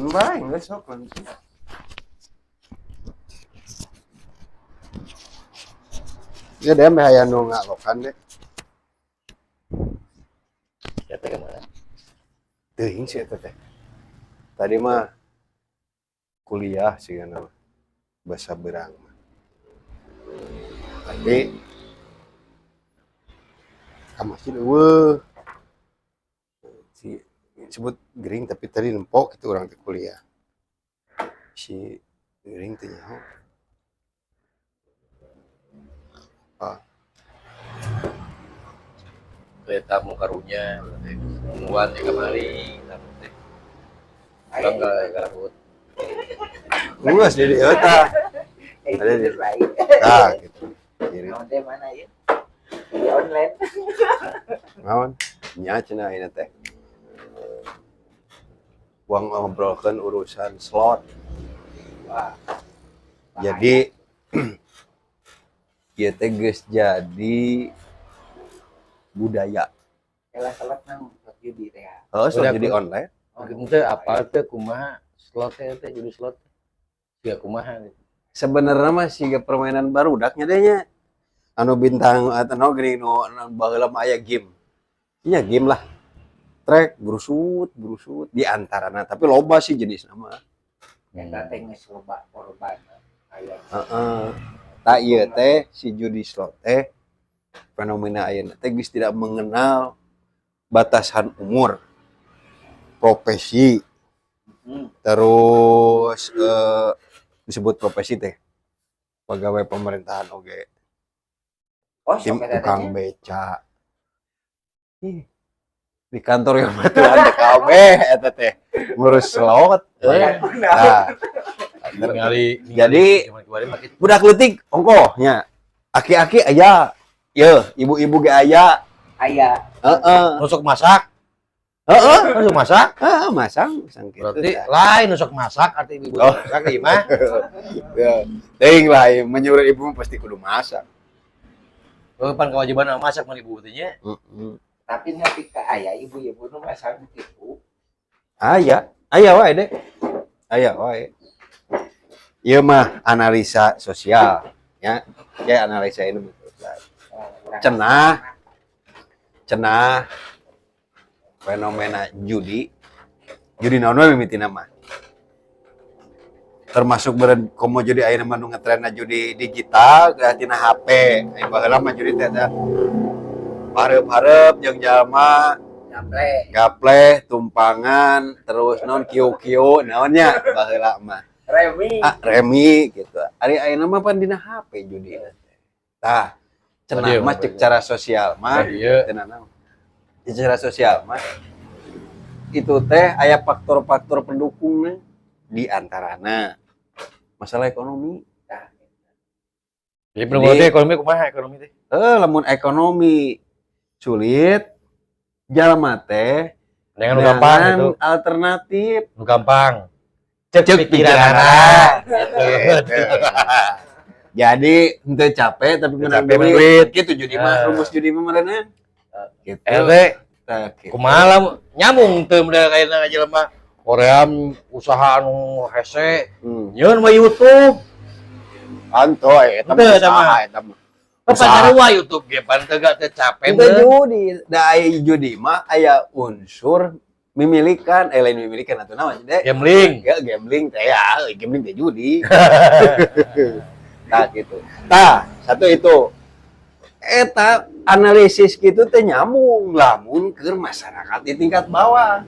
Bae, geus sok langsung. Ya dia meh aya nu ngalokan deh. Ya teh kemana? Teuing sih eta teh. Tadi mah kuliah sih kan bahasa berang mah. Tapi ka masjid eueuh. Si sebut gering tapi tadi nempok itu orang teh kuliah. Si gering teh nyaho. Ah. Kereta mau karunya berarti nungguan ya kamari tamu teh. Urang ka garabut. Luas di dieu tah. Ada di lain. Tah gitu. Jadi Naon teh mana ya? Di online. naon? Nya cenah ayeuna teh. Uang ngobrolkeun urusan slot. Wah. Jadi ieu teh geus jadi budaya. Elah slot nang slot judi teh. Heeh, slot Udah, jadi aku- online. Oh, Ente apa teh kumaha slot teh teh judi slot. Siga kumaha gitu. Sebenarnya mah siga permainan barudaknya deh nya. Anu bintang atau no geuning nu anu baheula mah aya game. Nya game lah. Trek brusut brusut di antarana tapi loba sih jenis nama. Eta teh geus loba korban. Aya. Heeh. Tak ieu teh si judi slot teh fenomena ayeuna teh geus tidak mengenal batasan umur, profesi, terus disebut profesi teh pegawai pemerintahan oge, Oh, tim sok eta teh tukang nya. beca. Ih, di kantor yang batuan teh kabeh eta teh ngurus slot. Nah, Ningali Jadi- zaman kemarin mah kitu. Budak leutik ongkoh nya. Aki-aki aya. Yeuh, ibu-ibu ge aya. Aya. Heeh. Nusuk masak, Heeh. nusuk masak. Heeh, masang, masang kitu. Berarti lain nusuk masak arti ibu Oh. masak ieu mah. Ya, teuing lah ieu menyuruh ibu mah pasti kudu masak. Oh, pan kewajiban masak mah ibu teh nya. Heeh. Tapi nepi ka aya ibu-ibu nu masang tipu. Aya, aya wae deh. Aya wae. Ieu mah analisa sosial ya. Ya analisa ini betul. Cenah. Cenah fenomena judi. Judi naon we mimitina mah. Termasuk beren komo judi ayeuna mah nu ngetrenna judi digital geus tina HP. Aya baheula mah judi teh teh hareup-hareup jeung jalma Gaple. Gaple, tumpangan, terus non kieu-kieu naonnya baheula mah. Remi. Ah, remi gitu. Ari ayeuna mah pan dina HP judi. Tah, cenah Tadi, mah cek cara sosial mah, Iya. cenah naon? Cek cara sosial mah itu teh aya faktor-faktor pendukungna di antarana masalah ekonomi. Tah. Jadi pendukung teh ekonomi kumaha ekonomi teh? Lamun ekonomi sulit jalma teh Dengan nu gampang dengan gitu. alternatif. Nu gampang. Cek Cek pikiranana. Gitu. Jadi henteu capek tapi Henteu menang capek, menang duit. duit. Gitu judi mah Ah. rumus judi mah meureunan. Gitu. Teh Tah, gitu. kumaha lah nyambung teu model kayak jelema Korea usaha anu hese nyeun mah YouTube. Anto eta mah Henteu, eta usaha mah. eta mah. Apa Usaha. sarua YouTube ge pan teu gak teu capek Henteu meureun. judi. Da aya judi mah aya unsur mimilikan, lain mimilikan atuh naon deh. Gambling. Ya gambling teh ya, gambling teh judi. Tah gitu. Tah, satu itu. Eta analisis gitu teh nyambung lamun keur masyarakat di tingkat bawah.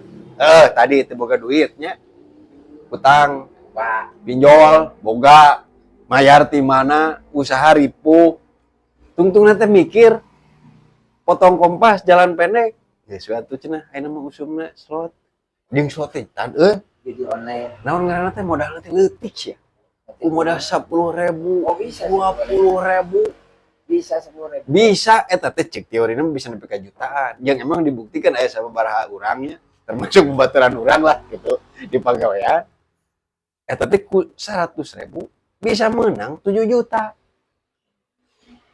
Tadi teu boga duitnya. Utang, Pak. pinjol, boga, mayar ti mana, usaha ripuh. Tungtung teh mikir potong kompas jalan pendek. Ya suatu cenah ayeuna mah usumna slot. Jeung slot teh tan euy. Jadi online. Naon ngaranna teh modalna teh leutik sia. Ku modal 10.000, Oh, bisa 20.000. Bisa 10.000. Bisa eta teh cek teorina mah bisa nepi ka jutaan. Yang emang dibuktikan aya sababaraha urangnya, termasuk babaturan urang lah gitu di pagawean. Eta teh ku 100.000 bisa menang 7 juta.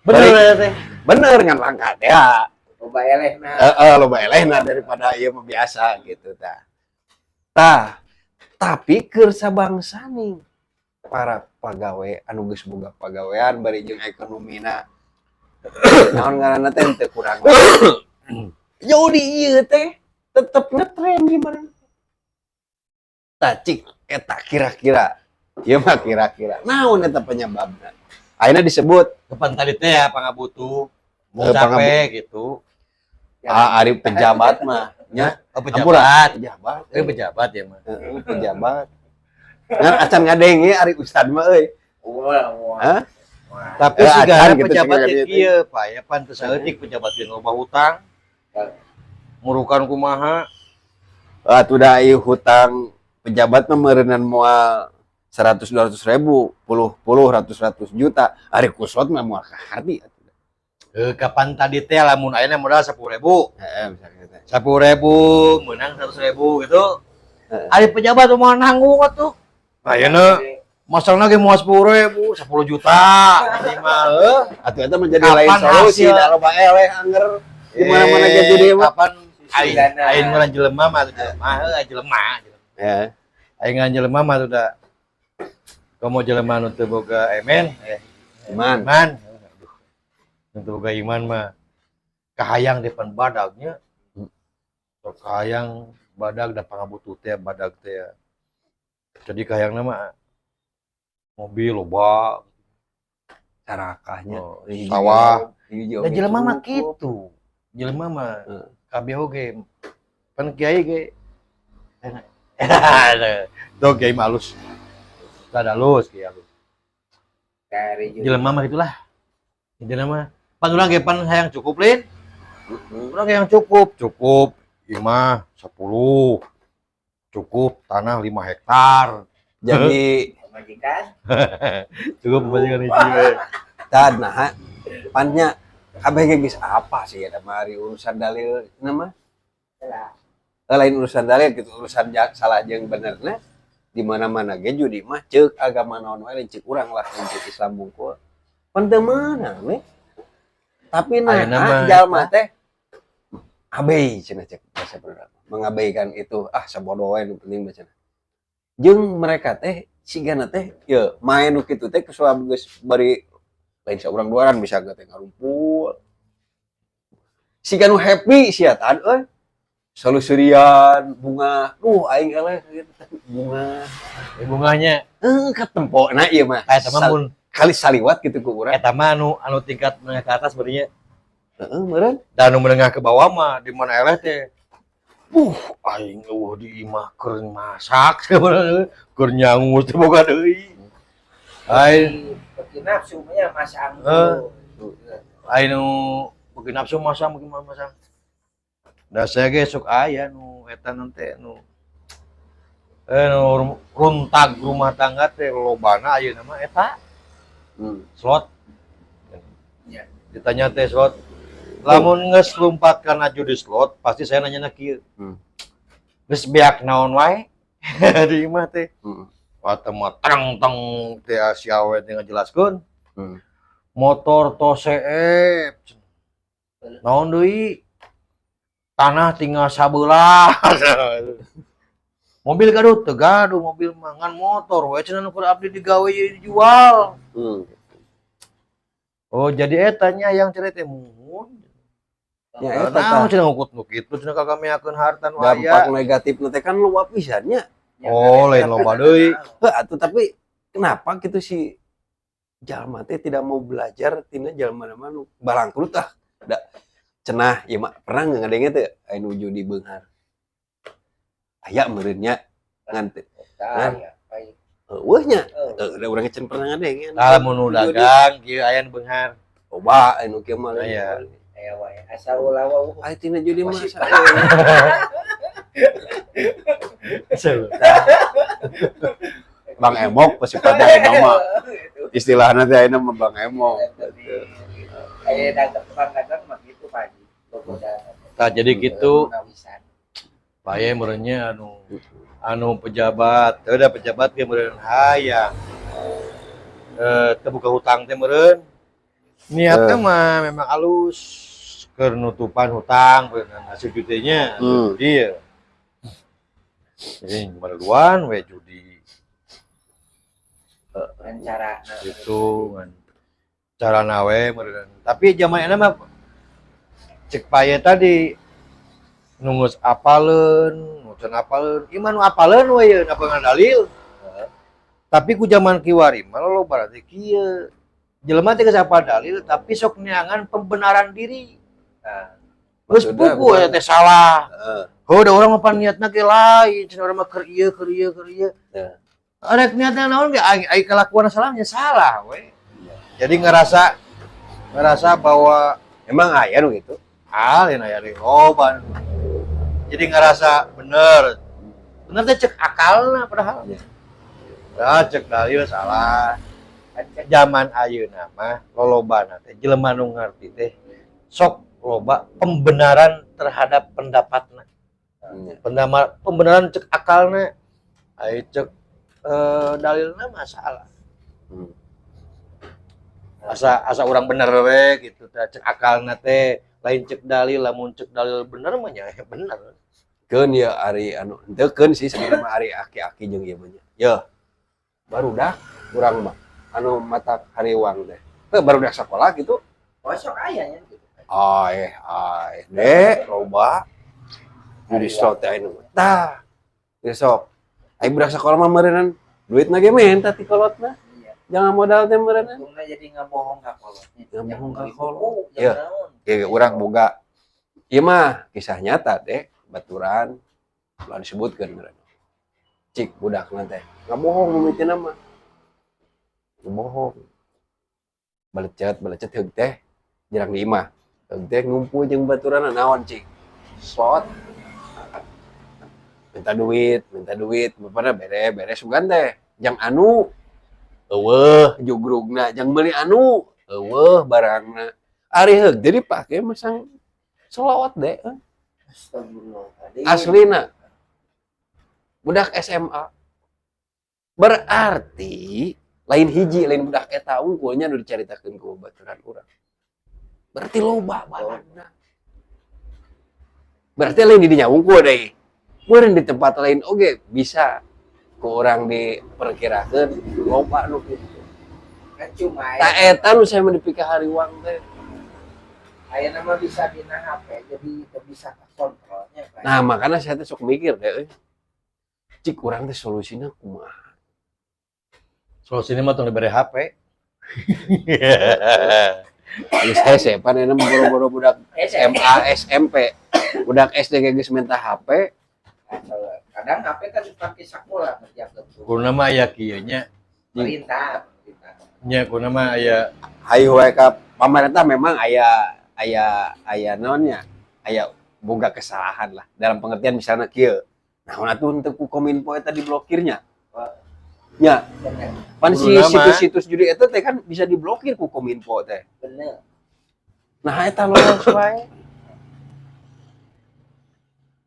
Bener Balik. ya teh. Bener ngan langka teh ya. Loba elehna. Heeh, loba elehna daripada ieu mah biasa gitu tah. Tah, Tapi keur sabangsaning para pagawe anu geus boga pagawean bari jeung ekonomina naon ngaranna teh teu kurang. Judi ieu teh tetep ngetren gimana? Tah, cik eta kira-kira. Ieu mah kira-kira. Naon eta penyebabna? Ayeuna disebut Kapan tadi teh ya pangabutuh mau Eh, capek gitu. Ah, ari pejabat mah nya. Oh, Ampura. pejabat. Pejabat. Eh, pejabat ya mah. Heeh, pejabat. Ngan acan ngadenge ari ustad mah euy. Wah, wah. Hah? Wah. Tapi Eh, sigana acan gitu, pejabat sigana teh gitu. kieu, Pak, ya pan teu saeutik pejabat ge loba hutang. Murukan kumaha? Atuh da ieu hutang pejabat mah meureunnan moal 100 200 ribu, puluh puluh ratus ratus juta. Ari ku slot mah moal kaharti atuh. Eh, kapan tadi teh lamun ayeuna modal 10.000. Heeh, misalnya teh. 10.000 menang 100.000 gitu. Heeh. Ari pejabat mau nanggung atuh. Ayeuna masalahna ge moal 10.000, 10 juta minimal heuh. Atuh eta mah jadi Kapan lain solusi hasil? da loba eleh anger di mana-mana ge jadi mah. Kapan aing Dana. aing mah jelema mah atuh jelema heuh jelema. Ya. Aing ngan jelema mah atuh da komo jelema nu teu boga emen Iman. iman. Aduh. Nu teu boga iman mah kahayang depan badagnya. Kahayang badag da pangabutuh teh badag teh. Jadi kahayangna mah mobil loba, Sarakahnya. oh, sawah. Hiji Da oge jelema mah cukup. kitu. Jelema mah Heeh. kabeh oge pan kiai ge enak. Tuh kiai mah halus. Rada halus kiai halus. Dari judi. Jelema mah gitulah. Intina mah pan urang ge pan hayang cukup lin. Heeh. Urang yang cukup, cukup imah 10. Cukup tanah 5 hektar. Jadi Pamajikan. Cukup pamajikan hiji we. tad nah pannya kabeh ge geus apa sih eta mah ari urusan dalil nama Lah. Lain urusan dalil gitu, urusan salah jeung benerna di mana-mana ge judi mah ceuk agama naon wae, lain ceuk urang lah, lain ceuk Islam bungkul pan teu meunang we. Tapi nah Ayeuna mah jalma teh abei cenah, cek bahasa bener mengabaikan itu, ah sabodo wae nu penting mah cenah. Jeung mereka teh sigana teh ye main nu kitu teh kesuab geus bari lain saurang dua orang bisa teh ngarumpul siga nu happy sia tan euy, selalu surian bunga, duh aing eleh gitu bunga. Eh, bunganya Eh, ketempo nah ieu mah eta mah mun kali saliwat gitu ku urang. Eta mah anu anu tingkat menengah ke atas berarti. Heeh, meureun. Dan anu menengah ke bawah mah di mana eleh teh aing eueuh di imah keur masak keur nyangu teh boga deui aing. Bagi nafsu nya masang. Eh. Aing nu beuki nafsu masang, beuki masang. Da saya ge sok aya nu eta nanti nu nu runtag rumah tangga teh lobana ayeuna mah eta slot. Ya. Ditanya teh slot, lamun geus lumpat kana judi slot pasti saya nanya na kieu, geus beak naon wae di imah teh? Wah, teh mah teng teng teh si awe teh ngajelaskeun motor tos seep, naon deui, tanah tinggal sabelah, mobil gaduh teu gaduh, mobil mah ngan motor we cenah nu keur abdi digawe ieu dijual. Oh, jadi eta nya yang cerai teh muhun. Ya, eta Naon tah. Cenah ngukut nu kitu cenah kakameakeun harta nu Dampak aya. Negatif teh kan luap pisan nya. Oh, lain loba deui. Heuh atuh, tapi kenapa gitu si jalma teh tidak mau belajar tina jalma mah nu balangkrut? Ah da cenah ieu mah pernah nggak ngadenge teh aya nu judi beunghar aya meureun nya ngan teu Tah, ya. Eueuh nya. Eh. Heuh, da urang can pernah ngadenge Tah, lamun nu judi. Dagang kieu aya nu beunghar. Loba anu kieu mah. Aya. Aya wae. Asal ulah wau. Aya tina judi mah. Masih. Seru. Bang Emok pasti pada ayeuna mah, istilahna teh ayeuna mah Bang Emok. Aya dagang, tukang dagang mah gitu, Pak Haji. Gogodaan. Tah, jadi gitu. Nawisan. Paye meureunnya anu anu pejabat, teu da pejabat ge meureun hayang. Eh, teu buka hutang teh meureun. Niatnya mah memang alus keur nutupan hutang meureun hasil judinya. Dia. Jadi mereluan we judi. Dan cara Itu kan cara nawe meureun. Tapi zaman ini mah cek paye tadi nunggus apaleun, nu can apaleun, ieu mah nu apaleun we yeun apa dalil. Tapi ku zaman kiwari mah lo berarti kieu. Jelema teh geus apal dalil tapi sok neangan pembenaran diri. Nah, Geus Maksudna buku bukan- teh salah. Heeh. Oh, da urang mah pan niatna ge lain, cenah urang mah keur ieu, keur ieu, keur ieu. Ya. Rek niatna naon ge ai ai kelakuan salahnya salah we. Jadi ngerasa ngerasa bahwa Emang aya nu gitu? Ah, lain aya deui loba. Jadi ngerasa bener. Bener teh cek akalna padahal. Ya. Nah, cek dalil salah. Kan cek Zaman ayeuna mah lolobana teh jelema nu ngarti teh sok loba pembenaran terhadap pendapatna. Iya. Pembenaran cek akalna, ai cek dalilna masalah. Asa asa urang bener we gitu teh cek akalna teh lain cek dalil. Lamun cek dalil bener mah nya bener. Keun ya ari anu henteu keun sih sebenarnya mah ari aki-aki jeung ieu mah nya. Yeuh. Barudak urang mah anu mata hariwang teh. Heuh, barudak sekolah gitu. Oh, sok aya nya gitu. Aeh, aeh, dek, loba. Judi slot teh anu. Tah. Geus sok. Ai budak sekolah mah meureunnan duitna ge menta ti kolotna. Iya. Jangan modal teh meureunnan. Untungnya jadi ngabohong ka kolotnya. Ngabohong ka Beli kolot. buku, Iya. jang naon. Ge urang boga. Ieu mah kisah nyata deh, baturan ulah disebutkeun meureun. Cik budakna teh ngabohong mimitina mah. Ngabohong. Balecet, balecet heug teh jarang di imah. Heug teh ngumpul jeung baturan naon cik. Slot. Minta duit, bapana bere, bere sugan teh. Jang anu euweuh jugrugna, jang meuli anu euweuh barangna. Ari heug jadi pake masang slot deh. Astagfirullahaladzim. Aslina budak SMA berarti lain hiji lain budak eta unggulnya nu dicaritakeun ku baturan urang berarti loba balagna, berarti lain di dinya unggul deui meureun di tempat lain oge bisa ku urang diperkirakeun loba nu kitu. Kan cuma Tah eta nu saya mah dipikahariwang teh. Aya nama bisa dina HP jadi teu bisa kontrolnya, Pak. Nah, makanya saya teh sok mikir deh euy. Cik urang teh solusina kumaha? Solusina mah tong dibere HP. Geus hese pan euna boro-boro budak SMA, SMP, budak SD ge geus minta HP. Kadang HP kan dipakai sekolah ngerjakeun tugas. Kuna mah aya kieu nya. Perintah, perintah. Nya kuna mah aya. Hayu we ka pamarentah memang aya aya aya naonnya aya boga kesalahan lah dalam pengertian misalnya kieu naon atuh henteu ku Kominfo eta diblokirnya nya. Bener, Pan si Kudu nama. Situs-situs judi eta teh kan bisa diblokir ku Kominfo teh. Bener. Nah, eta lolos wae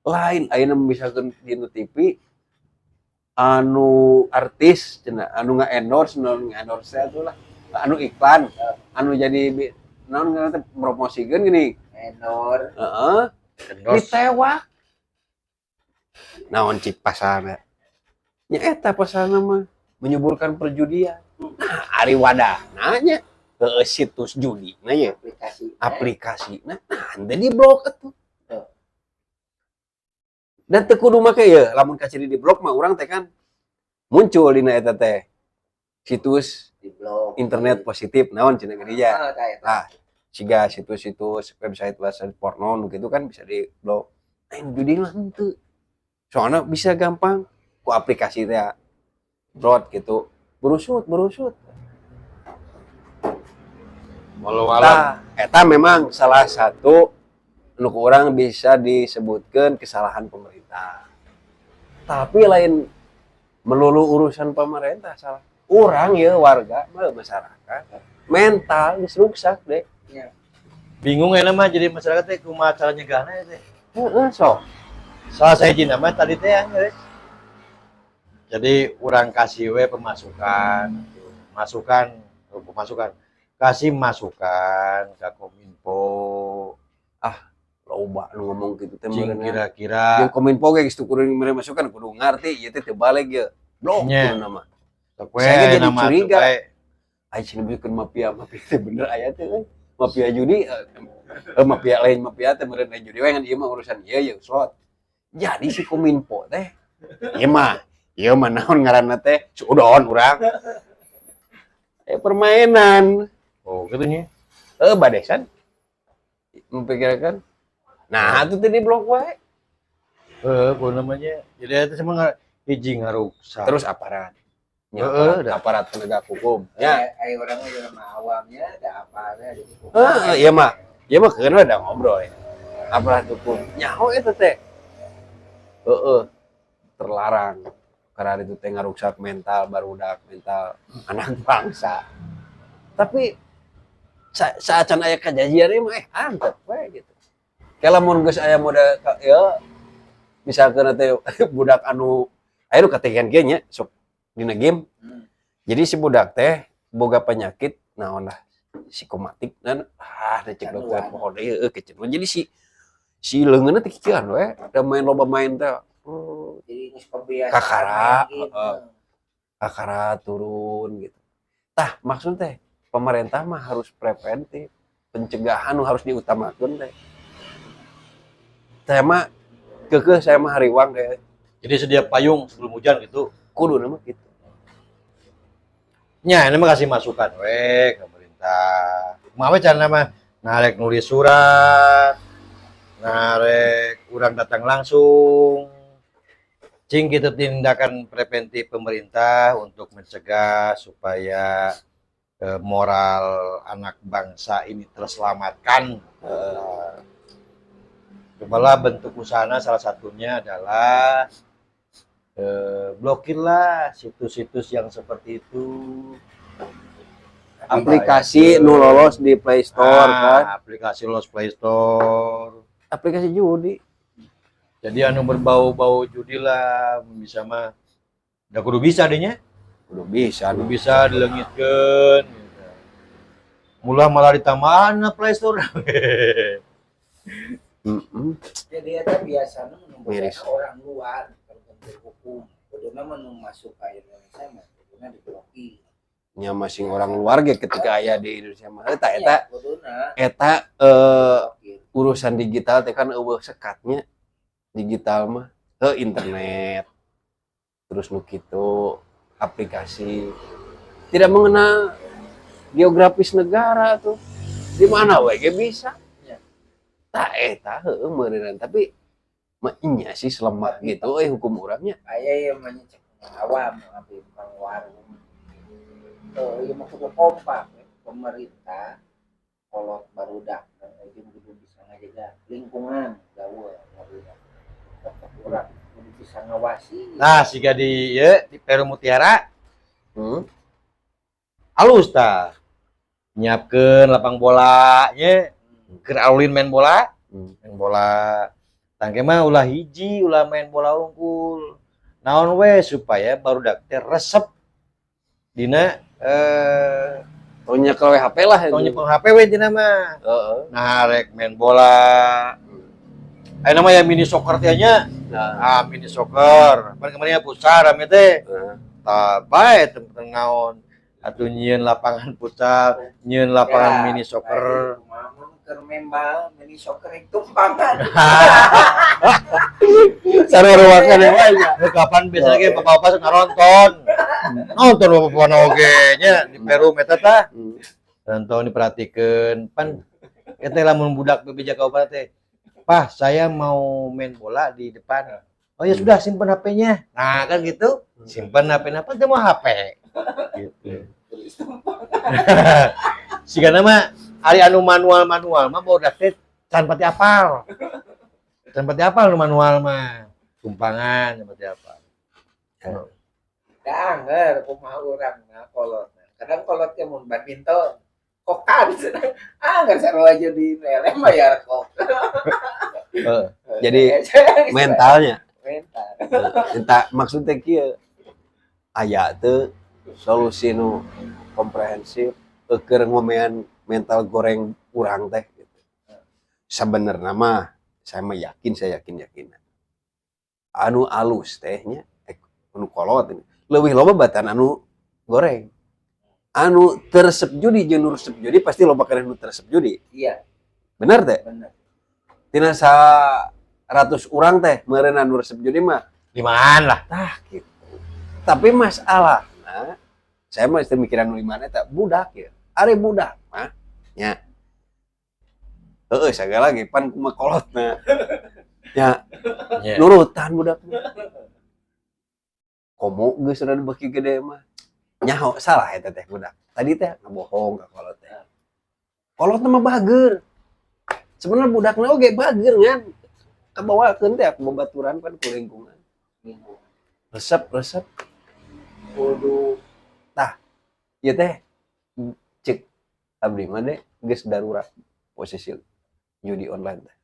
lain ayeuna misalkan di TV anu artis cenah anu nga-endorse nu nga-endorse atuh lah anu iklan anu jadi naon ngaranna teh promosikeun gini. Endor. Heeh. Endorse. Ditewak naon cik pasalna nya eta pasalna mah menyuburkan perjudian. Nah, ari wadah nanya heeh situs judi nah ya. Aplikasi. Aplikasi nah nah di blok atuh. Heeh. Dan teu kudu make ya lamun kaciri di blok mah urang teh kan muncul dina eta teh situs Di blok. Internet positif naon cenah geuning ya. Ah, tah eta. Nah, siga situs-situs website website porno nu gitu kan bisa di blok. Nah, ini judi mah henteu. Soalnya bisa gampang ku aplikasi teh brot gitu. Berusut, berusut. Walau alam. Nah, eta memang salah satu nu ku urang bisa disebutkan kesalahan pemerintah. Tapi lain melulu urusan pemerintah salah. Urang ya warga, mah masyarakat mental geus ruksak deh. Bingung ya mah jadi masyarakat teh kumaha cara nyegahna ya teh. Heeh, sok. Salah saya nama tadi teh yang geus. Jadi urang kasih we pemasukan, masukan, oh, pemasukan, kasih masukan ke Kominfo. Loba nu ngomong kitu teh Cing meureun. Kira-kira Jeung Kominfo ge geus teu kudu mere masukan, kudu ngarti ieu teh teu baleg ye. Blok Nya. nama. Sok we Saya jadi nama tuh curiga. bae. Ai cenah bikin mafia, mafia teh bener aya teh euy. Mafia judi mafia lain, mafia teh meureun lain judi we, ngan ieu mah urusan ieu ye slot. Jadi si Kominfo teh ieu mah naon ngaranna teh, suudon urang. Permainan. Oh, gitu nya. Badesan memikirkan nah itu teh di blok wae. Heeh, kudu namanya. Jadi eta semua hiji ngaruksak. Terus aparat. Ya, Heeh, aparat, dah. Aparat penegak hukum. Ya, Ya, orang mah jelema awamnya ada apa jadi. Heeh, iya mah keun udah ngobrol ya. Aparat hukum. Nyaho eta teh. Heeh. Terlarang. Karena itu teh ngaruksak mental barudak, mental anak bangsa. Tapi saacan aya kejadian mah antep we gitu. Kayak lamun geus aya mode ya misalkan teh budak anu aya nu katingan ge nya sok dina game. Jadi si budak teh boga penyakit naon lah, psikomatik dan cek dokter Kecanduan. Pokoknya ieu kecanduan. Jadi si si leungeunna teh kikieuan we, da main loba main teh. Oh, Jadi geus kebiasaan Kakara, main gitu. Heeh. Kakara turun gitu. Tah, maksud teh pemerintah mah harus preventif, pencegahan nu harus diutamakeun teh. Saya mah keukeuh, saya mah hariwang kayak Jadi sedia payung sebelum hujan gitu. Kudu nama gitu. Nya, ini mah kasih masukan we ke pemerintah. Kumaha we carana mah, narek nulis surat, narek urang datang langsung. Cing gitu tindakan preventif pemerintah untuk mencegah supaya moral anak bangsa ini terselamatkan. Cobalah bentuk usahanya, salah satunya adalah blokirlah situs-situs yang seperti itu. Aplikasi nu lolos di Play Store Ah, kan. Aplikasi lolos Play Store. Aplikasi judi. Jadi anu berbau-bau judi lah bisa mah. Udah kudu bisa deh nya. Kudu bisa. Kudu bisa dileungitkeun gitu. Mula malah ditambahan na Play Store. Jadi eta biasanya menunggu Miris. Orang luar terbentuk hukum. Kuduna mah nu masuk ke Indonesia mah kuduna diblokir. Nya masing orang luar ge ketika aya di Indonesia mah eta eta Iya, kuduna eta diblokir. Urusan digital teh kan euweuh sekatnya, digital mah heuh, internet terus nu kitu aplikasi tidak mengenal geografis negara tuh, di mana we ge bisa. Ya. Tah eta heueuh meureunan, tapi mah nya sih selemah gitu hukum urangnya. Aya yang menyecek awam ngambil tukang warung. Ieu mah kudu kompak ya. Pemerintah, kolot, barudak jeung kudu bisa ngajaga lingkungan gaul barudak. Tetep urang kudu bisa ngawasi. Nah, siga di ye, di Perum Mutiara halus tah. Nyiapkeun lapang bola nya, keur aulin main bola, main bola. Tangke mah ulah hiji, ulah main bola unggul. Naon we supaya barudak teh resep dina Tong nyekel we HP lah tong itu. Nyekel HP we dina mah. Nah, rek main bola. Ayeuna mah ya mini soccer teh nya. Nah, Ah, mini soccer. Pan kemarin ya futsal rame teh. Nah. Tah bae teu naon. Atuh nyieun lapangan futsal, nyieun lapangan Ya, mini soccer. kumaha mun keur membal mini soccer itu tumpangan. Sarua-ruakan ya wae nya. Nu kapan biasanya ge bapak-bapak sok nonton. Nonton bapak-bapak oge nya di Perum eta tah. Nonton diperhatikeun. Pan eta lamun budak bebeja ka bapak teh. "Pah, saya mau main bola di depan." "Oh ya sudah, simpen HP-nya." Nah, kan gitu. Simpen HP-nya, apa mau HP. Gitu. Sigana mah ari anu manual-manual mah barudak teh can pati apal. Can pati apal nu manual mah. Tumpangan can pati apal. Da angger kumaha urang na kolot. Kadang kolot teh mun badminton kokan angger sarua jadi lele bayar kok. Heeh. Jadi, mentalnya Mental. Entah maksudnya kieu, aya teu solusi nu komprehensif keur ngomean mental goreng urang teh gitu. Sabenerna mah Saya mah yakin, saya yakin yakin. Anu alus teh nya, anu kolot ini. Leuwih loba batan anu goreng. Anu teu resep judi jeung nu resep judi pasti loba keneh nu teu resep judi. Iya. Bener teh? Bener. Tina 100 urang teh meureun anu resep judi mah limaan lah. Tah gitu. Tapi masalahna saya mah teu mikiran nu limaan eta budak ya. Ari budak mah nya. Heeh, sagala ge pan kumaha kolotna. Ya, Nya. nurutan budak mah. Komo geus rada beuki gede mah. Nyaho salah eta teh budak. Tadi teh ngabohong ka kolot teh. Kolotna mah bager. Sebenarnya budakna oge bager ngan. Kabawakeun teh aku babaturan pan ku lingkungan. Lingkungan. Resep, resep. Kudu. Tah, ieu teh cek abdi mah deh geus darurat posisi judi online teh.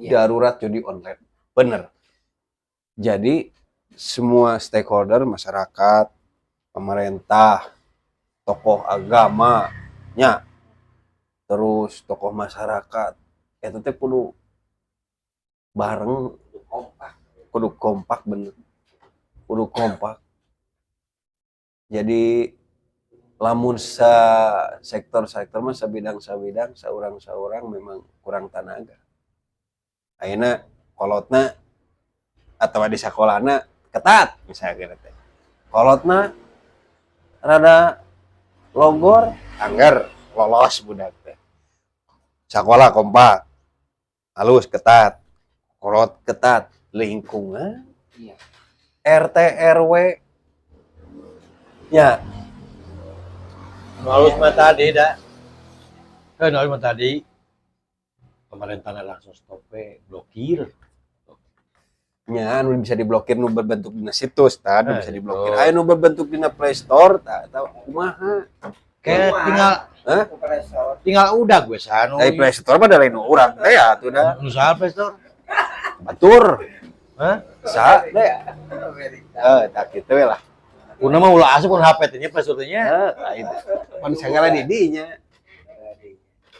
Iya. Darurat judi online. Bener. Jadi semua stakeholder masyarakat, pemerintah, tokoh agama, nya, terus tokoh masyarakat, itu teh kudu bareng, Kudu kompak. Kudu kompak bener, kudu kompak. Jadi lamun sa sektor-sektor mah sabidang-sabidang, saurang-saurang memang kurang tenaga. Ayeuna kolotna atau di sakolana ketat misalnya gitu teh. Kolotna rada logor, angger lolos budak teh. Sakola kompak, halus ketat, kolot ketat, lingkungan, RT RW ya. Nu halus mah tadi dah. Kan halus mah tadi pemerintah langsung stop we, blokir. Nya anu bisa diblokir nu berbentuk dina situs tah, nu Nah, bisa itu. Diblokir. Aya nu berbentuk dina Play Store tah, tah kumaha? Kayak Keluar. Tinggal Hah? Kompresor. Tinggal udah gue sanu. Dari Play Store mah da lain urang teh ya atuh da. Nu saha Play Store? Batur. Hah? Sa teh. Amerika. Eh, tak kitu we lah. Una mah ulah asup pun HP teh nya Play Store teh nya. Eh, tah itu. Pan sagala di dinya.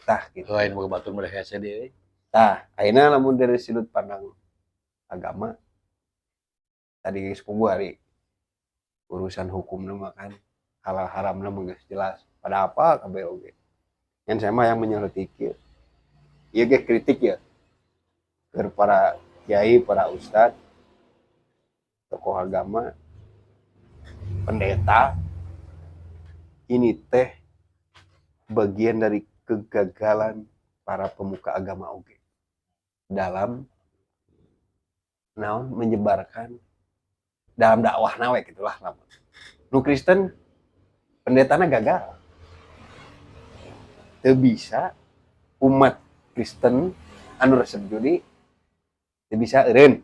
Tah gitu. Lain mau batur mah hese deui. Tah, ayeuna lamun dari sudut pandang agama tadi geus kubu ari urusan hukumna mah kan halal haramna mah geus jelas pada apa kabeh oge. Yang saya mah yang menyoroti kieu. Ieu ge kritik ya ke para kiai, para ustad, tokoh agama, pendeta. Ini teh bagian dari kegagalan para pemuka agama oge dalam naon menyebarkan dalam dakwah nawe gitulah. Lamun nu Kristen pendetana gagal, teu bisa umat Kristen anu resep judi teu bisa eureun,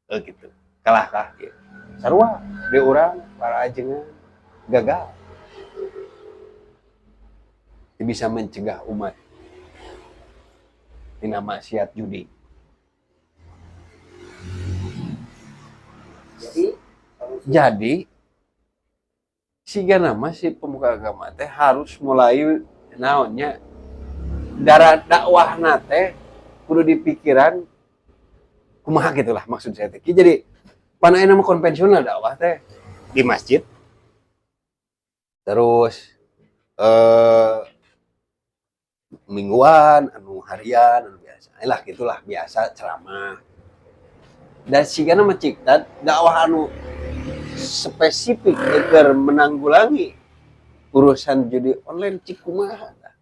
gitu kalah kah gitu. Sarua di urang para ajengan gagal. Teu bisa mencegah umat tina maksiat judi. Jadi solusi Jadi siga nama si pemuka agama teh harus mulai naonnya darah dakwah teh kudu dipikiran kumaha gitulah maksud saya teh. Jadi pan aya nama konvensional dakwah teh di masjid terus mingguan anu harian anu biasa lah gitulah biasa ceramah dan sigana mencipta dakwah anu spesifik agar menanggulangi urusan judi online cik kumaha tah.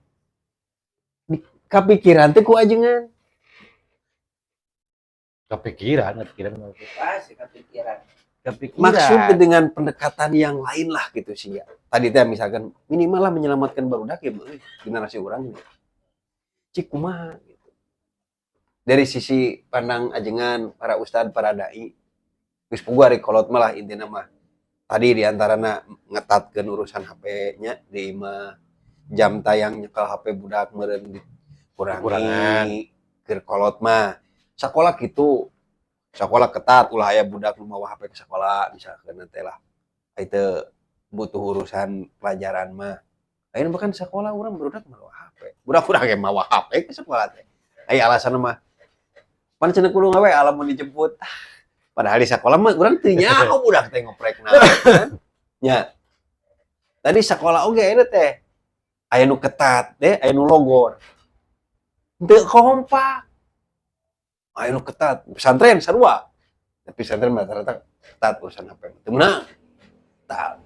Kapikiran teh ku ajengan? Kepikiran, kepikiran. Pasti kepikiran. Kepikiran. Maksudnya dengan pendekatan yang lain lah gitu sih ya. Tadi teh misalkan minimal lah menyelamatkan barudak ya euy, generasi urang cik kumaha gitu. Dari sisi pandang ajengan para ustad, para dai, geus puguh ari kolot mah lah intina mah tadi diantarana ngetatkeun urusan HP-nya di imah, jam tayang nyekel HP budak meureun dikurangi. Kurangan. Keur kolot mah sekolah gitu, sekolah ketat, ulah aya budak nu mawa HP ke sekolah misalkan teh lah, itu butuh urusan pelajaran mah. Ayeuna bahkan sekolah urang barudak mawa HP, budak urang ge mawa HP ke sekolah teh. Aya alasan mah Pan cenah kudu ngawe lamun dijemput. Ah, padahal di sekolah mah urang teu nyaho budak teh ngoprekna kan. Nya. Tadi sekolah oge ayeuna teh aya nu ketat deh, aya nu logor. Teu kompak. Aya nu ketat, pesantren sarua. Tapi pesantren rata-rata ketat urusan HP. Teu meunang. Tah.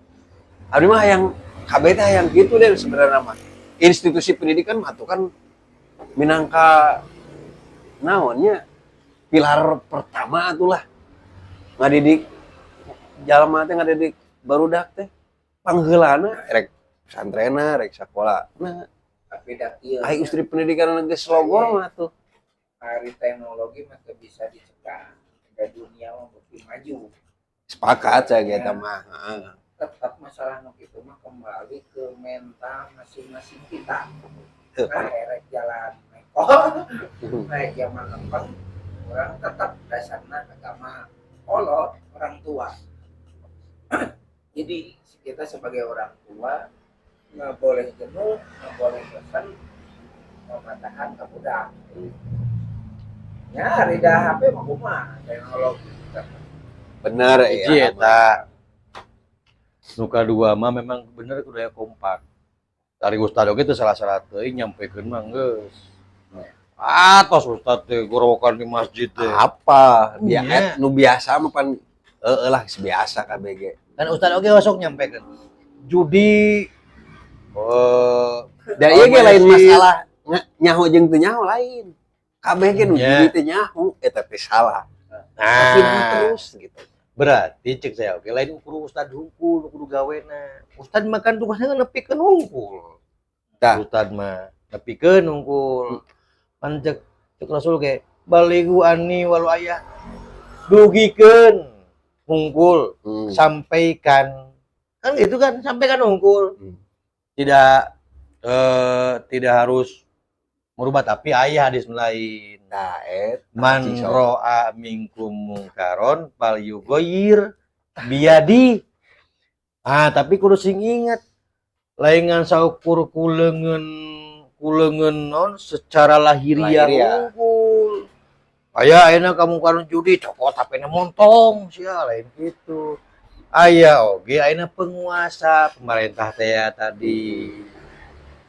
Abdi mah yang KB teh yang gitu deh sebenarnya mah. Institusi pendidikan mah tuh kan minangka naonnya, pilar pertama atulah ngadidik jalma teh, ngadidik barudak teh pangheulana, rek pesantrenna rek sakola. Nah, Tapi da kieu. Ai istri pendidikan geus logor mah tuh. Hari teknologi mah teu bisa dicegah. Da dunia mah beuki maju. Sepakat saya gitu mah, heeh. Tetap masalah nu kitu mah kembali ke mental masing-masing kita. Heuh. Nah, erek jalan neko, naik zaman lempeng, orang tetap dasarnya agama, kolot, orang tua. Jadi kita sebagai orang tua nggak boleh jenuh, nggak boleh bosan mematahan ke budak. Ya, rida HP mah kumaha teknologi. Bener. Hiji ya. Eta. Nu kadua mah memang bener kudu aya kompak. Dari ustad oge teu salah-salah teuing nyampekeun mah geus. Atos ustad teh gorowokan di masjid teh. Apa dia? Iya. Nu biasa mah pan heeh lah, biasa KBG. Kan ustad oge osok nyampekeun. Judi Dan ieu ge lain masjid. Masalah nyaho jeung teu nyaho lain. Kabeh ge nu Nya. judi teu nyaho eta teh salah. Tapi Nah, terus gitu. Berarti cek saya oke lain ukur ustad hungkul kudu gawena. Ustad mah kan tugasnya nepikeun hungkul. Tah. Ustad mah nepikeun hungkul. Pan cek cek Rasul ge balighu anni walau ayah. Dugikeun hungkul, sampaikan. Kan gitu kan, sampaikan hungkul. Tidak tidak harus merubah, tapi aya hadis lain. Nah, et Man cing sok. ro'a minkum mungkaron falyughayyir biyadi. Ah, tapi kudu sing ingat lain ngan saukur ku leungeun non secara lahiriah Lahiriah. hungkul. Aya ayeuna kamu karun judi cokot HP-na montong sia, lain gitu. Aya oge ayeuna penguasa pemerintah teh ya tadi.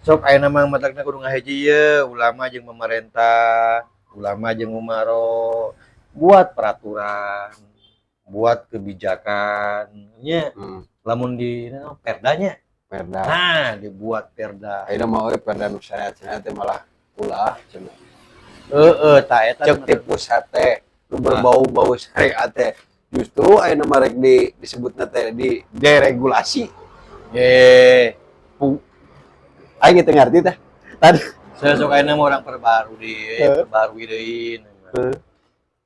Sok ayeuna mah matakna kudu ngahiji ye ulama jeung pemerintah, ulama jeung umaro buat peraturan, buat kebijakan nya. Lamun di naon, perdanya. Perda. Nah, dibuat perda. Ayeuna mah euy perda nu syariat-syariat teh malah ulah cenah. Heeh, tah eta. Cek ti pusat teh nu berbau-bau syariat teh justru ayeuna mah rek di disebutna teh di deregulasi. Ye. Aing teu ngarti teh. Tadi Saya sok ayeuna mah orang perbaru di perbarui deui.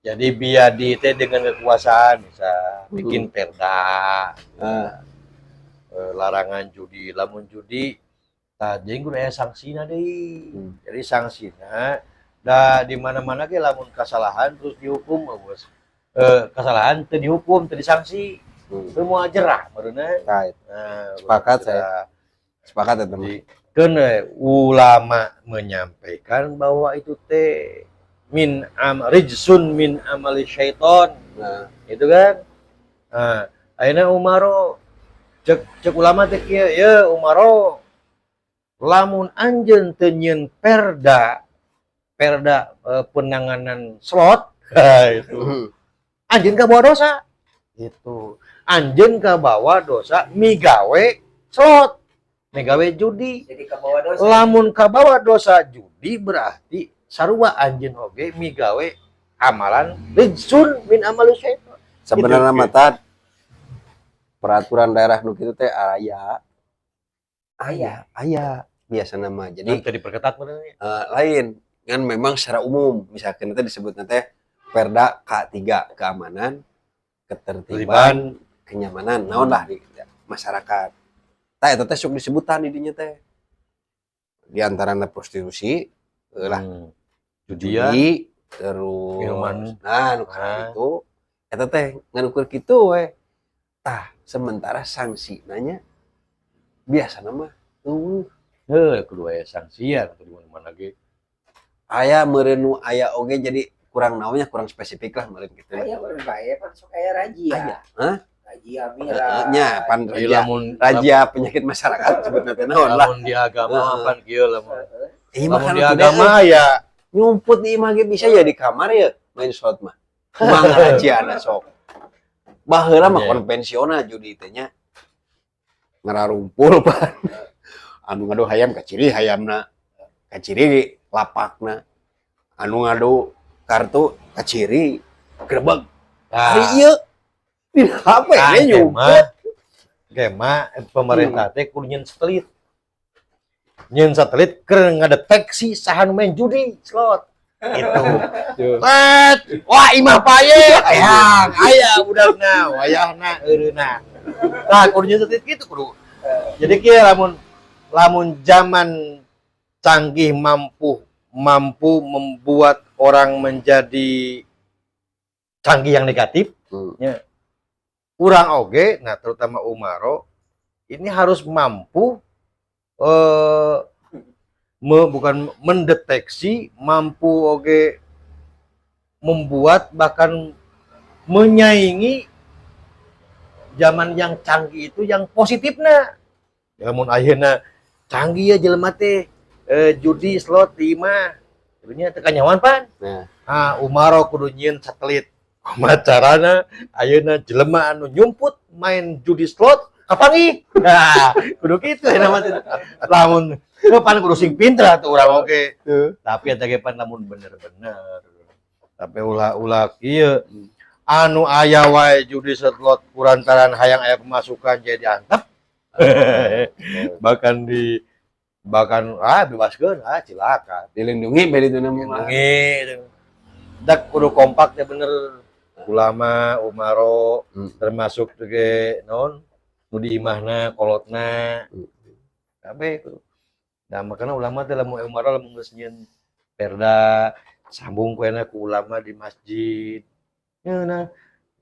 Jadi biar di teh dengan kekuasaan bisa bikin perda, larangan judi. Lamun judi tah jeung kudu aya sanksina deui. Jadi sanksina da di mana-mana ge lamun kesalahan terus dihukum mah bos. Kesalahan teu dihukum, teu disanksi, semua jerah meureunna. Nah, itu. Nah, Sepakat jerah. saya. Sepakat ya, teman. Jadi kan ulama menyampaikan bahwa itu teh min am rijsun min amali syaiton. Nah, itu kan. Nah, ayeuna umaro cek cek ulama teh kieu ye, umaro lamun anjeun teu nyieun perda perda penanganan slot itu, anjeun kabawa dosa itu, anjeun kabawa dosa migawe slot, migawe judi. Jadi kebawa dosa. Lamun kabawa dosa judi berarti sarua anjeun oge migawe amalan rijsun min amali syaitan. Sebenarnya Gitu. mah tad peraturan daerah nu kitu teh aya. Aya, aya biasa nama. Jadi jadi diperketat benernya. Lain kan memang secara umum misalkan itu disebutnya teh Perda K3, keamanan, ketertiban, kenyamanan naon lah di masyarakat. Tah, eta teh sok disebutan di dinya teh di antaranya prostitusi lah, judian, judi, terus minuman. Nah, nu Ah. itu eta teh ngan ukur kitu we. Tah, sementara sanksi nanya biasa nama eueuh. Heuh, kudu aya sanksian atau di mana-mana ge. Aya meureun nu aya oge jadi Kurang naonnya, kurang spesifik lah meureun gitu. Aya urang bae pan sok aya razia. Aya. Hah? Razia Heeh, miras. nya pan Jadi razia, lamun razia penyakit masyarakat sebutna teh naon lah. Lamun di agama pan kieu, lamun Heeh. Iya mah lamun kan di atuh agama deh, ya. Nyumput di imah ge bisa ya, di kamar ya main slot mah. Kumaha ngarajiana sok. Baheula mah konvensional judi teh nya. Ngararumpul pan. Anu ngadu hayam kaciri hayamna. Kaciri lapakna. Anu ngadu kartu kaciri grebeg. Hari ieu di HP Nah, we nyumput. Ge mah pemerintah teh kudu nyieun satelit. Nyieun satelit keur ngadeteksi saha nu main judi slot. Gitu. Tet, wah, imah paye, hayang, aya budakna, wayahna eureunna. Nah, kudu nyieun satelit gitu kudu. Jadi kieu, lamun lamun zaman canggih mampu mampu membuat orang menjadi canggih yang negatif, kurang oge, nah, terutama umaro ini harus mampu bukan mendeteksi, mampu oge membuat, bahkan menyaingi zaman yang canggih itu yang positifna. Lamun ayeuna canggih ya jelema teh judi slot di imah sebenarnya teu kanyawan pan. Nah. Ah, umaro kudu nyieun satelit. Kumaha carana ayeuna jelema anu nyumput main judi slot kapanggih. Nah, kudu kitu ya mah. Lamun pan kudu sing pinter atuh urang oge. Tapi eta ge pan lamun bener-bener. Tapi ulah-ulah kieu anu aya wae judi slot kulantaran hayang aya pemasukan jadi antep. Bahkan di bahkan ah bebaskeun, ah cilaka. Dilindungi beda itu namanya. Lindungi. Dak kudu kompak ya bener, ulama, umaro, termasuk juga non nu di imahna kolotna kabeh. Nah, makanya ulama teh lamun umaro lamun geus nyieun perda, sambung ku ku ulama di masjid. Ya, nah,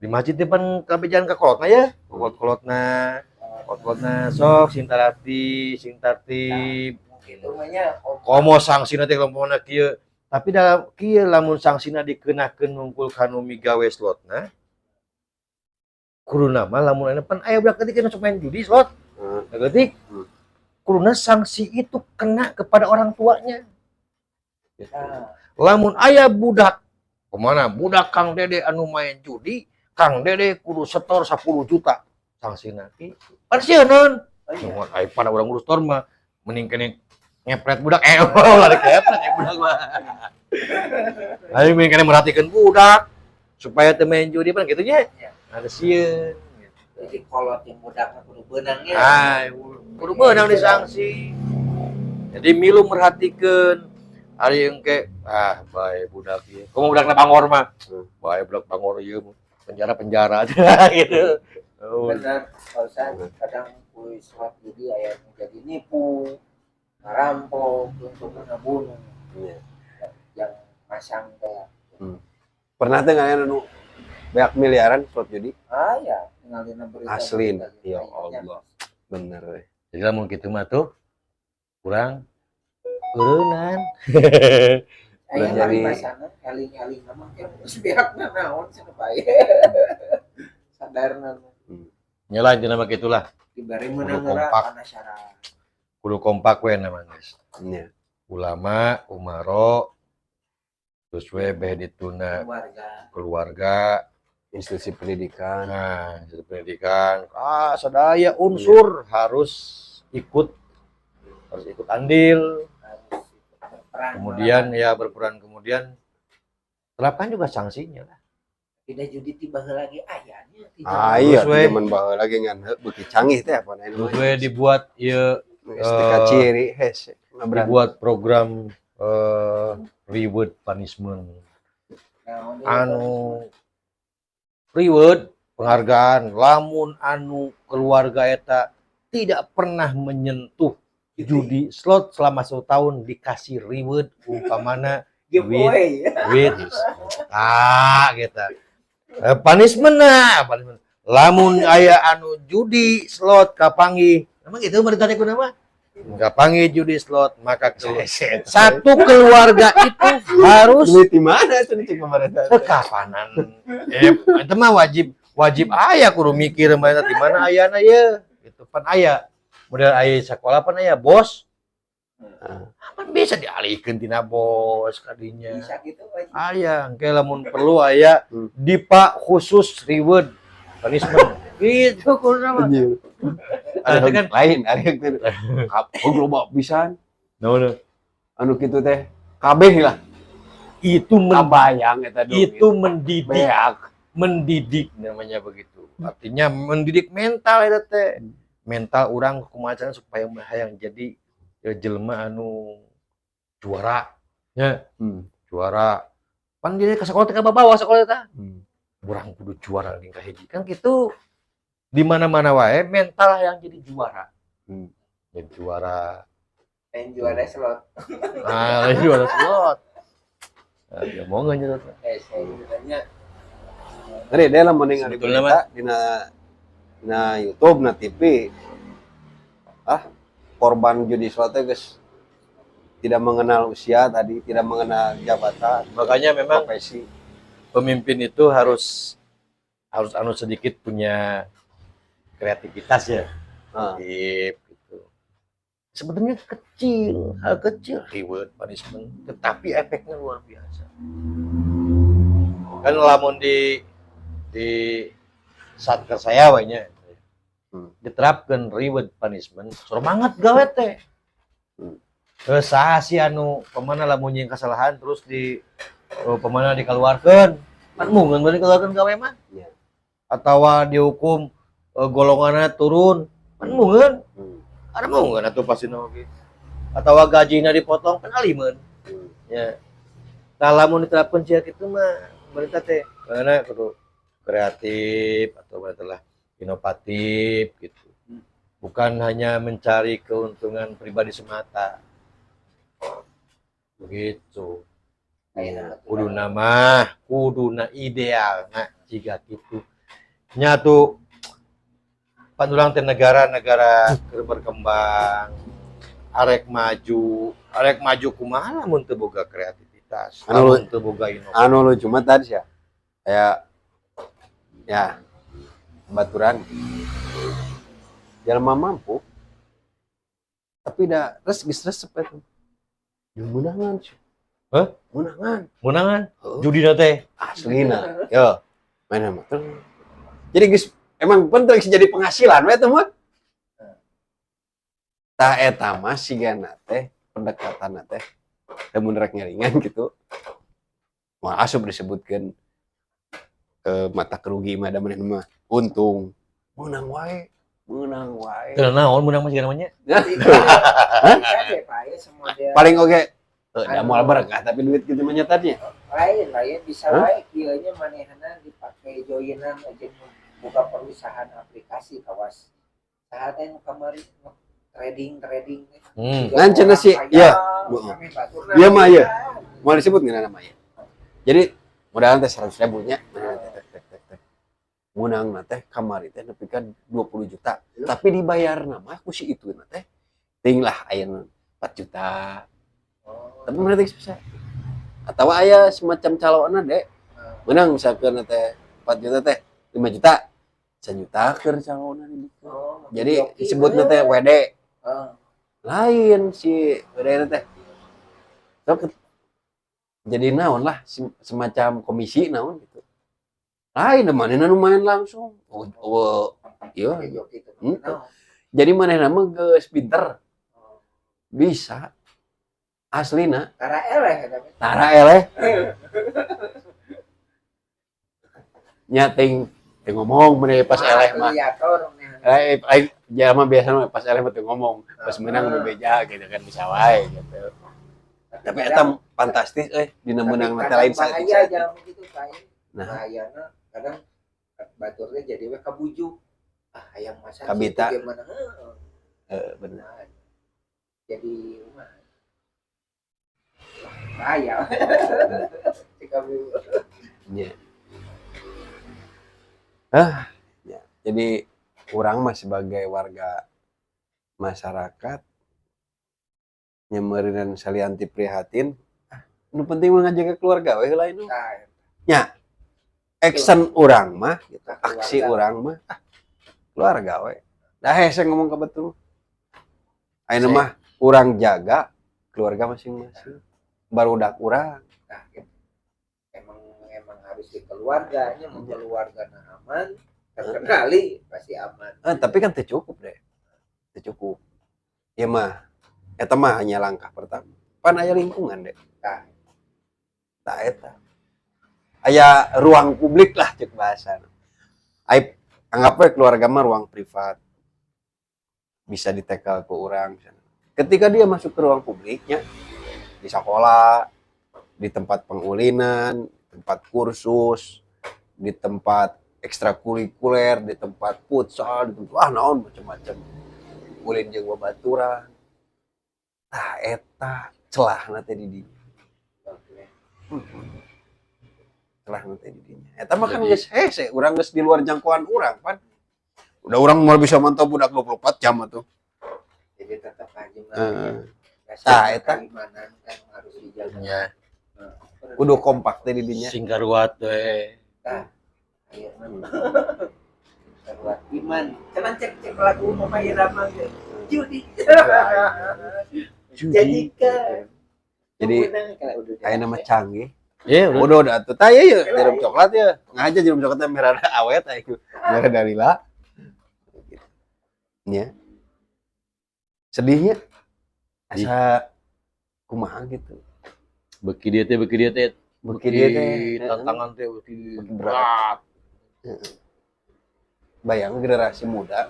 di masjid teh pan kabeh jalan ka kolotna ya, kolot-kolotna, kolot-kolotna sok sing tarati, sing tertib. Gitu mah nya. Komo sanksina teh kelompokna kieu, tapi dalam kieu lamun sanksina dikenakeun nungkul kanu migawe slotna, kuduna mah lamun aya pan aya budak leutik nu sok main judi slot leutik, kuduna sanksi itu kena kepada orang tuanya gitu. Nah, Lamun aya budak kemana budak Kang Dede anu main judi, Kang Dede kudu setor 10 juta sanksina kitu pan sieun. Oh iya. Semua ai pada urang kudu setor mah mending kene ngepret budak, ulah dikepret ya budak mah. Ayo mending kene merhatikan budak supaya teu main judi pan kitu nya. Iya. Ada sieun gitu. Jadi kolot yang budak mah kudu beunangnya. Ah, kudu beunang disanksi. Jadi milu merhatikan ari engke ah bae budak ieu. Komo budakna bangor mah. Bae budak bangor ieu penjara-penjara gitu. Oh. Benar, Pak Ustaz, kadang kuis slot judi aya nu jadi nipu, ngarampok, untuk ngebunuh yang masang teh. Pernah teh nggak anu beak miliaran slot judi? Ah ya, ngalina berita. Asli. Berita gitu. Ya Allah. Bener we. Jadi lamun kitu mah tuh kurang eureunnan. Aya Udah jadi- jadi eling-eling mah kayak geus beakna naon cenah bae. Sadarna Nyala intina mah gitulah. Dibari Kudu meunang heula kompak. kana syarat. Kudu kompak we namanya, guys. Ulama, umaro, terus we beh dituna Keluarga. Keluarga, Institusi pendidikan. Nah, institusi pendidikan, ah sadaya unsur harus ikut harus ikut andil. Harus ikut berperan. Kemudian ya berperan, kemudian terapkan juga sanksinya lah. Tidak judi tiba lagi ayahnya. Ah iya, Terus, we. zaman baheula lagi ngan beuki canggih teh apa Terus we dibuat ya STK ciri hese. Ngabran. Dibuat program reward punishment, anu reward penghargaan lamun anu keluarga eta tidak pernah menyentuh judi slot selama satu tahun, dikasih reward umpamana Giveaway. Duit ah gitu. Punishment, nah, punishment lamun aya anu judi slot kapanggih, emang gitu mereka teh kunaon. Nggak panggil judi slot, maka satu keluarga itu harus Duit di mana cenah cek pemerintah? Kekapanan. Itu mah wajib wajib aya, kudu mikir pemerintah di mana ayana ye. Itu pan aya. Model aya sekolah pan aya bos. Pan bisa dialihkeun tina bos kadinya. Bisa gitu, Pak. Aya, engke lamun perlu aya dipa khusus reward punishment. Gitu kudu mah. Anjir. Ada Ada kan lain, ada yang teh. Oh, loba pisan. No, no. Anu kitu teh kabeh lah. Itu Kabayang eta duit. Itu mendidik, Beak. Mendidik namanya begitu. Artinya mendidik mental eta teh. Mental orang kumaha carana supaya hayang jadi ya, jelema anu juara. Ya, juara. Pan dia ke sekolah teh bawa sekolah teh. Urang kudu juara ring kahiji. Kan gitu. Di mana-mana wae mental yang jadi juara. Jadi juara. Yang juara slot. Ah, juara slot. Nah, ya mau nggak nyerot? Eh, saya nanya. Ngeri deh lah mending ningali Sebetulnya berita dina dina YouTube na TV. Ah, korban judi slot teh geus tidak mengenal usia tadi, tidak mengenal jabatan, Makanya memang profesi. Pemimpin itu harus harus anu sedikit punya kreativitas ya. Kreatif gitu. Sebenarnya kecil, hal kecil, reward, punishment, tetapi efeknya luar biasa. Kan lamun di satker saya we nya diterapkan reward punishment, semangat gawe teh. Terus saha sih anu pemana lamun yang kesalahan terus di oh, pemana dikeluarkan kan mungkin berarti dikeluarkan gawe mah atau dihukum golongannya turun kan mungkin ada mungkin atau pasti oge atau gajinya dipotong kan alimen ya. Nah, lamun diterapkan sia kitu mah pemerintah teh karena kudu kreatif atau telah inovatif gitu, bukan hanya mencari keuntungan pribadi semata begitu. Ayeuna Kuduna mah kuduna ideal nah jika gitu nyatu pan urang teh negara-negara keur berkembang, arek maju, arek maju kumaha lamun teu boga kreativitas, Anu lamun teu boga inovasi? Anu lucu mah tadi ya kayak ya baturan jelema mampu tapi dah res geus resep eta jeung meunangan sih. Hah? Meunangan. Meunangan? Heeh. Judina teh? Aslina yo main mah. Jadi geus emang bener geus jadi penghasilan we teh mah. Tah, eta mah sigana teh pendekatan teh lamun rek nyaringan gitu mah asup disebutkeun mata kerugi mah da manehna mah untung meunang wae, meunang wae. Teu naon meunang mah namanya. Bisa deh, Pak, ya semua dia. Paling oge da moal berkah tapi duit gitu mah nyatanya. Lain lain bisa Hah? wae kieu nya manehna dipake joinan aja buka perusahaan aplikasi kawas saha teh nu kamari nu trading trading teh. Juga Ngan cenah orang sih, kaya, iya. kami baturna. Iya mah, iya. Mau disebut nggak namanya? Jadi modalnya teh 100 ribu nya, teh teh teh teh. Menang teh kamari teh nepi ka 20 juta. Tapi dibayar nama ku si itu teh. Ting lah aya 4 juta. Oh. Tapi mereka bisa. Atau aya semacam calona dek. Menang misalkan teh 4 juta teh 5 juta. Sejuta keur calona di. Oh, Jadi joki. Disebutna teh WD. Oh. Lain si WD teh. Sok jadi naon lah semacam komisi naon gitu. Lain manehna nu main langsung. Oh, iya. Pakai joki itu. Henteu. Jadi manehna mah geus pinter. Oh. Bisa. Aslina Tara eleh eta teh. Tara eleh. Nya ting ting ngomong maneh pas eleh mah. Afiliator nih. Eh, eh, jelema biasa mah pas eleh mah teu ngomong, pas menang bebeja gitu kan bisa wae gitu. Tapi eta fantastis euy dina meunang teh lain bahaya saeutik. Jalan begitu, Pak. Nah. Bahayana kadang baturnya jadi we kabujuk. Ah, hayang masa Kabita. gimana? Heeh. Heeh, bener. Jadi mah bahaya. Jika Iya. Ah, ya. Jadi urang mah sebagai warga masyarakat Nya meureunan salian ti prihatin, ah, nu penting mah ngajaga keluarga we heula nu. Nah, Action urang mah gitu, aksi keluarga. Urang mah ah, keluarga we. Dah hese ngomong ka betul. Ayeuna mah urang jaga keluarga masing-masing. Barudak urang. Nah, gitu. Emang emang harus di keluarganya, mau keluarga aman, terkendali pasti aman. Eh, tapi kan teu cukup deh. Teu cukup. Ya mah eta mah hanya langkah pertama. Pan aya lingkungan deh. Tah. Tah eta. Aya ruang publik lah cek bahasa. Ai anggap we keluarga mah ruang privat. Bisa ditekel ke orang. Ketika dia masuk ke ruang publiknya di sekolah, di tempat pengulinan, tempat kursus, di tempat ekstrakurikuler, di tempat futsal, di tempat ah naon macam-macam. Ulin jeung babaturan. Tah eta celahna teh di dinya. Oke. Celahna teh di dinya. Eta mah kan geus hese, urang geus di luar jangkauan urang pan. Udah urang mau bisa mantau budak 24 jam atuh. Jadi tetap aja mah. Heeh. Dasar Tah, eta. keimanan kan harus dijaga. Ya. Nah, Kudu kompak teh di dinya. Sing karuat we. Ayeuna karuat iman. Cenah cek cek lagu Mama Irama ge. Judi. Jadikan. Jadi udah ayeuna mah canggih. Ya udah. Udah atuh tah ieu ye, jarum coklat ya. Ngaja jarum coklatnya merah awet aya. Merah dalila. Ya. Sedihnya asa kumaha gitu. Beki dia teh, beki dia teh, Beki dia teh tantangan teh beki Beki berat. Bayang generasi muda.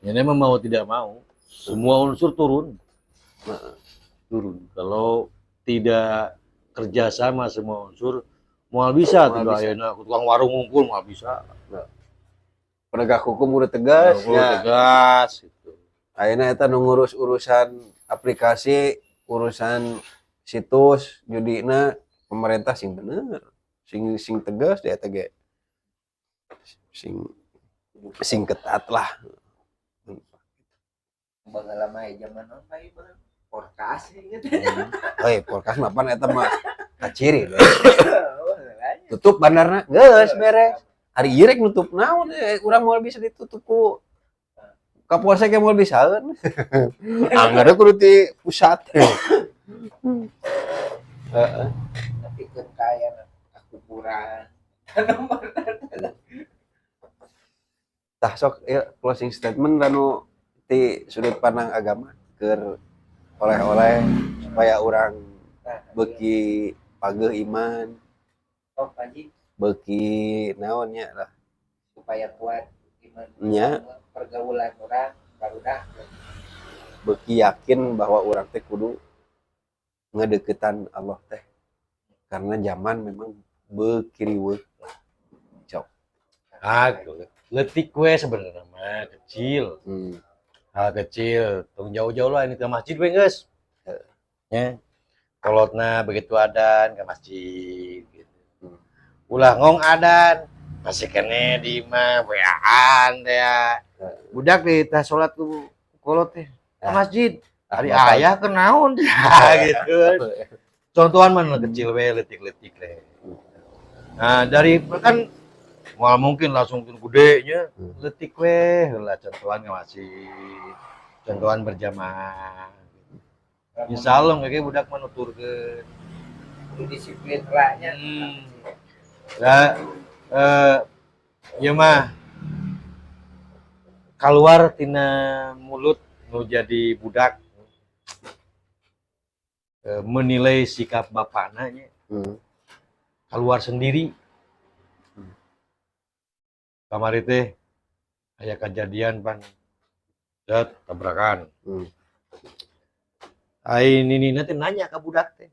Ya memang mau tidak mau, semua unsur turun. Turun. Kalau tidak kerjasama semua unsur, moal bisa Moal tuh bisa. Ayeuna tukang warung ngumpul moal bisa. Penegak hukum udah tegas Ngumpul ya. Tegas gitu. Ayeuna eta nu ngurus urusan aplikasi, urusan situs judina pemerintah sing bener, sing sing tegas di eta ge. Sing sing ketat lah. Baheula mah zaman naon bae mah podcast gitu. Hei, podcast mah pan eta mah kaciri deh. Tutup bandarna, geus beres. Ari ieu rek nutup naon urang moal bisa ditutup ku Kapolsek ge moal bisaeun. Anggar kudu ti pusat. Heeh. Tapi kan kaya kuburan. Tah sok ya closing statement anu ti sudut pandang agama keur oleh-oleh supaya orang Nah, beuki pageuh iman, oh, Pak beuki naonnya lah. Supaya kuat iman. Nya. Pergaulan orang baru dah. Beuki yakin bahwa urang teh kudu ngedeketan Allah teh. Karena zaman memang beuki riweuh. Ah, letik we sebenarnya mah kecil. Hal kecil, tong jauh-jauh lah ini ke masjid we geus. Ya. Kolotna begitu adan ke masjid gitu. Ulah ngong adan masih kene di imah WA-an teh ya. Budak di tah salat ku kolot teh ke masjid. Ah, Ari bapak. ayah ke naon gitu. Contohan mana kecil we letik-letik we. Nah, dari kan moal mungkin langsung gede nya letik we heula contohan ke masjid. Contohan berjamaah. Insya Allah kayak budak mah nuturkeun. Kudu disiplin lah nya. Ya, ieu mah keluar tina mulut nu jadi budak menilai sikap bapakna nya keluar sendiri. Kamari teh aya kejadian pan dat tabrakan. Ai ninina teh nanya ke budak teh.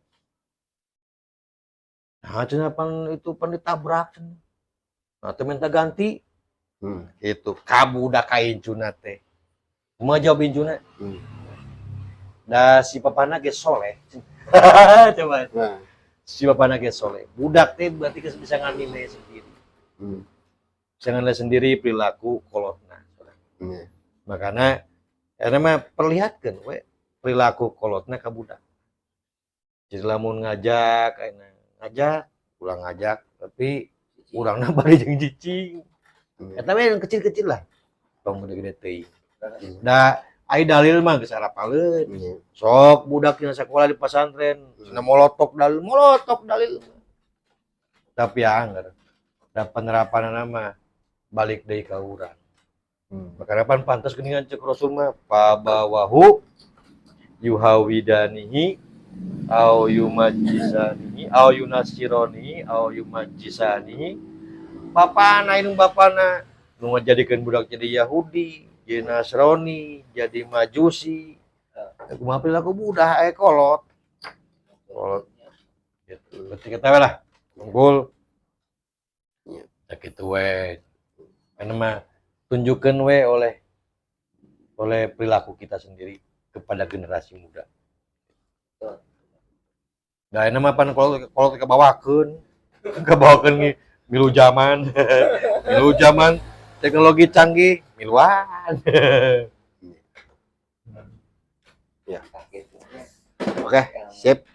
Nah, cenah pan itu pan ditabrak cenah. Nah, teh minta ganti. Itu ka budak ka incuna teh. Kumaha jawab incuna? Da si papana ge soleh. Coba. Nah. Si bapana ge soleh. Budak teh berarti geus bisa nganilai sendiri. Bisa nganilai sendiri perilaku kolotna. Makanya karena mah perlihatkan we Perilaku kolotna ka budak. Jadi lamun ngajak ayeuna ngajak, ulah ngajak tapi urangna bari jeung cicing. Eta we yang kecil-kecil lah. Tong gede-gede teuing. Da ai dalil mah geus arapaleun. Sok budak yang sekolah di pesantren, cenah molotok dalil, molotok dalil. Tapi angger da penerapan mah balik deui ka urang. Makanya pan pantas geuningan cek Rasul mah فأبواه يهودانه أو يمجسانه أو ينصرانه أو يمجسانه. Bapana, indung bapana nu ngajadikeun budak jadi Yahudi, jadi Nasrani, jadi Majusi. Kumaha perilaku budak kolot. Kolot gitu. Berarti kita we lah. Unggul. Ya gitu we. Ini mah tunjukkan we oleh oleh perilaku kita sendiri kepada generasi muda. Nah, ini mah pan kalau kalau kebawakeun, kebawakeun milu zaman, milu zaman teknologi canggih, miluan. Oke, sip.